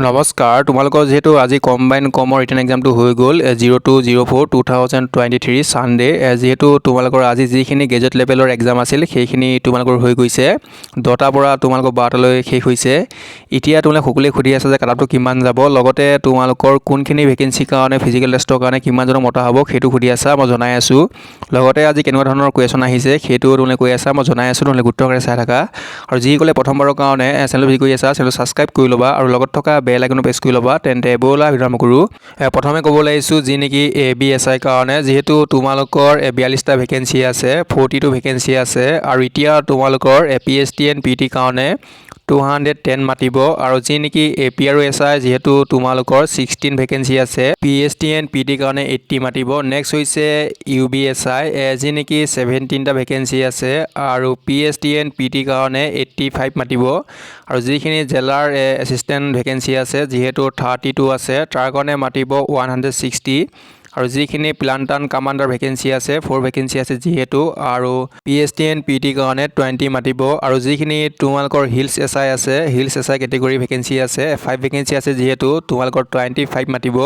নমস্কাৰ। তোমালোকৰ যিহেতু আজি কম্বাইন কমৰ ৰিটেন এক্সামটো হৈ গ'ল 02/04/2023 Sunday। যিহেতু তোমালোকৰ আজি যিখিনি গ্ৰেজুৱেট লেভেলৰ এক্সাম আছিল, সেইখিনি তোমালোকৰ হৈ গৈছে। 10টাৰ পৰা তোমালোকৰ 12টালৈ শেষ হৈছে। এতিয়া তোমালোকে সকলোৱে সুধি আছে যে কাট কিমান যাব, লগতে তোমালোকৰ কোনখিনি ভেকেঞ্চিৰ কাৰণে ফিজিকেল টেষ্টৰ কাৰণে কিমানজনক মতা হ'ব, সেইটো সুধি আছা, মই জনাই আছোঁ। লগতে আজি কেনেকুৱা ধৰণৰ কুৱেশ্যন আহিছে, সেইটো তোমালোকে কৈ আছা, মই জনাই আছোঁ। তোমালোকে গুৰুত্বৰে চাই থাকা আৰু যিসকলে প্ৰথমবাৰৰ কাৰণে চেনেলটো ভিজিট কৰি আছা, চেনেলটো ছাবস্ক্ৰাইব কৰি ল'বা আৰু লগত থকা বেল আইকনো প্ৰেছ কৰি ল'বা। তেন্তে ব'লা, ভিডিঅ' আৰম্ভ কৰোঁ। প্ৰথমে ক'ব লাগিছোঁ, যি নেকি এ বি এছ আইৰ কাৰণে যিহেতু তোমালোকৰ 42টা ভেকেঞ্চি আছে, 42 ভেকেঞ্চি আছে। আৰু এতিয়া তোমালোকৰ A P H T and P টিৰ কাৰণে 210 মাতিব। আৰু যি নেকি এ পি আৰু এছ I, যিহেতু তোমালোকৰ 16 ভেকেঞ্চি আছে, P H T and P টিৰ কাৰণে 80 মাতিব। নেক্সট হৈছে ইউ বি এছ I, যি নেকি 17টা ভেকেঞ্চি আছে আৰু P H T and P টিৰ কাৰণে 85 মাতিব। আৰু যিখিনি জেলাৰ এছিষ্টেণ্ট ভেকেঞ্চি আছে, যিহেতু 32 আছে, তাৰ কাৰণে মাতিব 160। আৰু যিখিনি প্লাটুন কামাণ্ডাৰ ভেকেঞ্চি আছে, 4 ভেকেঞ্চি আছে যিহেতু, আৰু P H T and P টিৰ কাৰণে 20 মাতিব। আৰু যিখিনি তোমালোকৰ হিলছ এছ I আছে, hills S I category vacancy আছে, 5 ভেকেঞ্চি আছে, যিহেতু তোমালোকৰ 25 মাতিব।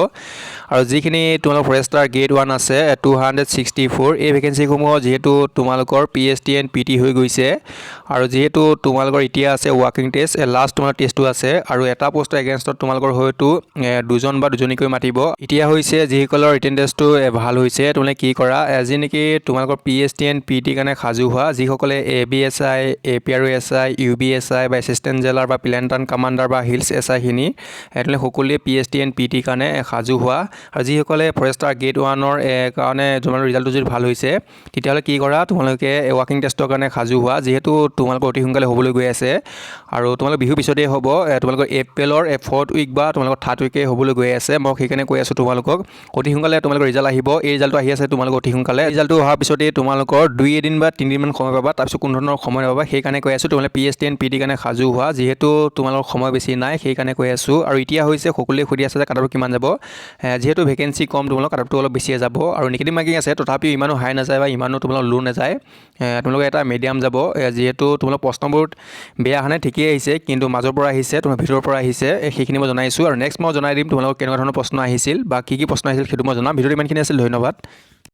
আৰু যিখিনি তোমালোকৰ ফৰেষ্টাৰ গ্ৰেড 1 আছে, 264, এই ভেকেঞ্চিসমূহ যিহেতু তোমালোকৰ P H T and P T হৈ গৈছে। আৰু যিহেতু তোমালোকৰ এতিয়া আছে ৱাকিং টেষ্ট, লাষ্ট তোমাৰ টেষ্টটো আছে আৰু এটা পষ্টৰ এগেইনষ্টত তোমালোকৰ হয়তো দুজন বা দুজনীকৈ মাতিব। এতিয়া হৈছে যিসকলৰ ৰিটেন টেষ্টটো ভাল হৈছে, তোমালোকে কি কৰা, যি নেকি তোমালোকৰ P H T and P টিৰ কাৰণে সাজু হোৱা। যিসকলে A B S I, A P আৰু S I, U B S I বা এছিষ্টেণ্ট জেলাৰ বা প্লাটুন কামাণ্ডাৰ বা হিলছ এছ আইখিনি, তেওঁলোকে সকলোৱে P H T and P টিৰ কাৰণে সাজু হোৱা। আৰু যিসকলে ফৰেষ্টাৰ গ্ৰেড 1ৰ কাৰণে তোমালোকৰ ৰিজাল্টটো যদি ভাল হৈছে, তেতিয়াহ'লে কি কৰা, তোমালোকে ৱাকিং টেষ্টৰ কাৰণে সাজু হোৱা, যিহেতু তোমালোকৰ অতি সোনকালে হ'বলৈ গৈ আছে। আৰু তোমালোক বিহুৰ পিছতেই হ'ব, তোমালোকৰ এপ্ৰিলৰ ফ'ৰ্থ উইক বা তোমালোকৰ থাৰ্ড উইকে হ'বলৈ গৈ আছে। মই সেইকাৰণে কৈ আছোঁ তোমালোকক, অতি সোনকালে তোমালোকৰ ৰিজাল্ট আহিব। এই ৰিজাল্টটো আহি আছে তোমালোকৰ অতি সোনকালে। ৰিজাল্টটো অহাৰ পিছতেই তোমালোকৰ দুই এদিন বা 3দিনমান সময় পাবা, তাৰপিছত কোনো ধৰণৰ সময় নাপাবা। সেইকাৰণে কৈ আছোঁ, তোমালোকে P H T and P টিৰ কাৰণে সাজু হোৱা, যিহেতু তোমালোকৰ সময় বেছি নাই, সেইকাৰণে কৈ আছোঁ। আৰু এতিয়া হৈছে সকলোৱে সুধি আছে যে কাট কিমান যাব। যিহেতু ভেকেঞ্চি কম, তোমালোকৰ কাট অলপ বেছিয়ে যাব। আৰু নিগেটিভ মাৰ্কিং আছে, তথাপিও ইমানো হাই নাযায় বা ইমানো তোমালোকৰ ল' নাযায়, তোমালোকৰ এটা মিডিয়াম যাব। যিহেতু তোমালোকৰ প্ৰশ্নবোৰ বেয়া অহা নাই, ঠিকেই আহিছে, কিন্তু মাজৰ পৰা আহিছে, তোমাৰ ভিতৰৰ পৰা আহিছে, সেইখিনি মই জনাইছোঁ। আৰু নেক্সট মই জনাই দিম তোমালোকৰ কেনেকুৱা ধৰণৰ প্ৰশ্ন আহিছিল বা কি কি প্ৰশ্ন আহিছিল, সেইটো মই জনাম। ভিডিঅ'টো ইমানখিনি আছিল, ধন্যবাদ।